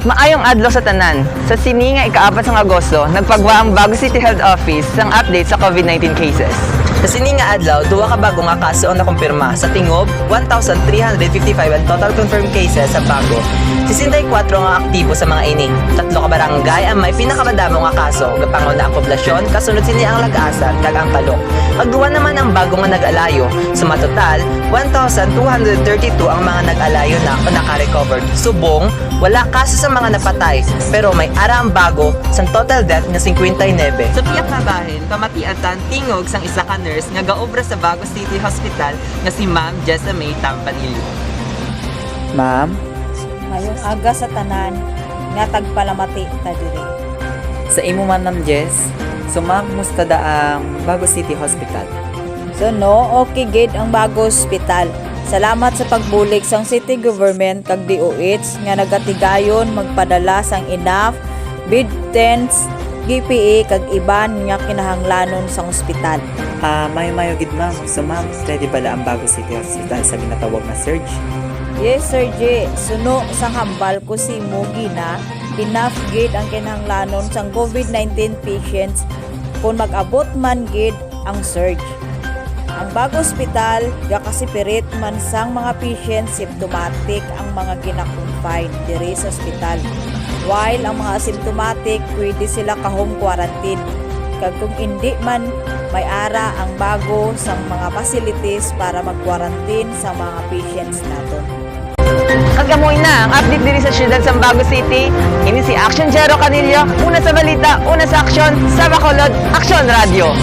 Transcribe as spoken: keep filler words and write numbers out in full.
Maayong adlaw sa tanan. Sa sini nga ika-apat sang Agosto, nagpagwa ang Bago City Health Office sang update sa COVID nineteen cases. Sa sini nga adlaw, duha ka bago nga kaso ang nakumpirma. Sa tingob, one thousand three hundred fifty-five ang total confirmed cases sa Bago. Sesenta y kuwatro nga aktibo sa mga ini. Tatlo ka barangay ang may pinakamadamo nga kaso. Gapanguna ang poblasyon, kasunod sini ang Lag-asan, kag ang Calooc. Kag duha naman ang bago nga nag-alayo. Sa matotal, one thousand two hundred thirty-two ang mga nag-alayo na o naka-recovered. Subong, wala kaso sa mga napatay, pero may ara ang bago sang total death nga singkwenta y nebe. Sa pihak nga bahin, pamatian ta ang tingog sang isa ka nurse nga gaobra sa Bago City Hospital nga si Ma'am Jessa May Tampanillo. Ma'am? Mayong aga sa tanan nga tagpalamati ta diri. Sa imo man, Ma'am Jess. So, ma'am, musta da ang Bago City Hospital? So, no, okay gid ang Bago Hospital. Salamat sa pagbulig sang City Government kag D O H nga nagatigayon magpadala sang enough bed tents, P P E kag iban nga kinahanglanon sang ospital. Ah, mayo-mayo gid, ma'am. So, ma'am, ready bala ang Bago City Hospital sa ginatawag nga surge? Yes, Sir J. Suno sang hambal ko sa imo, Gina, enough gid ang kinahanglanon sang COVID nineteen patients kon mag-abot man gid ang surge. Ang Bago Hospital gakasipirit man sang mga patient symptomatic ang mga gina-confine diri sa ospital, while ang mga asymptomatic pwede sila ka-home quarantine. Kag kung indi man, may ara ang Bago sang mga facilities para mag-quarantine sa mga patients naton. Kag amo na ang update diri sa siyudad sang Bago City. Ini si Action Jero Canillo, una sa balita, una sa aksyon, sa Bacolod, Aksyon Radyo.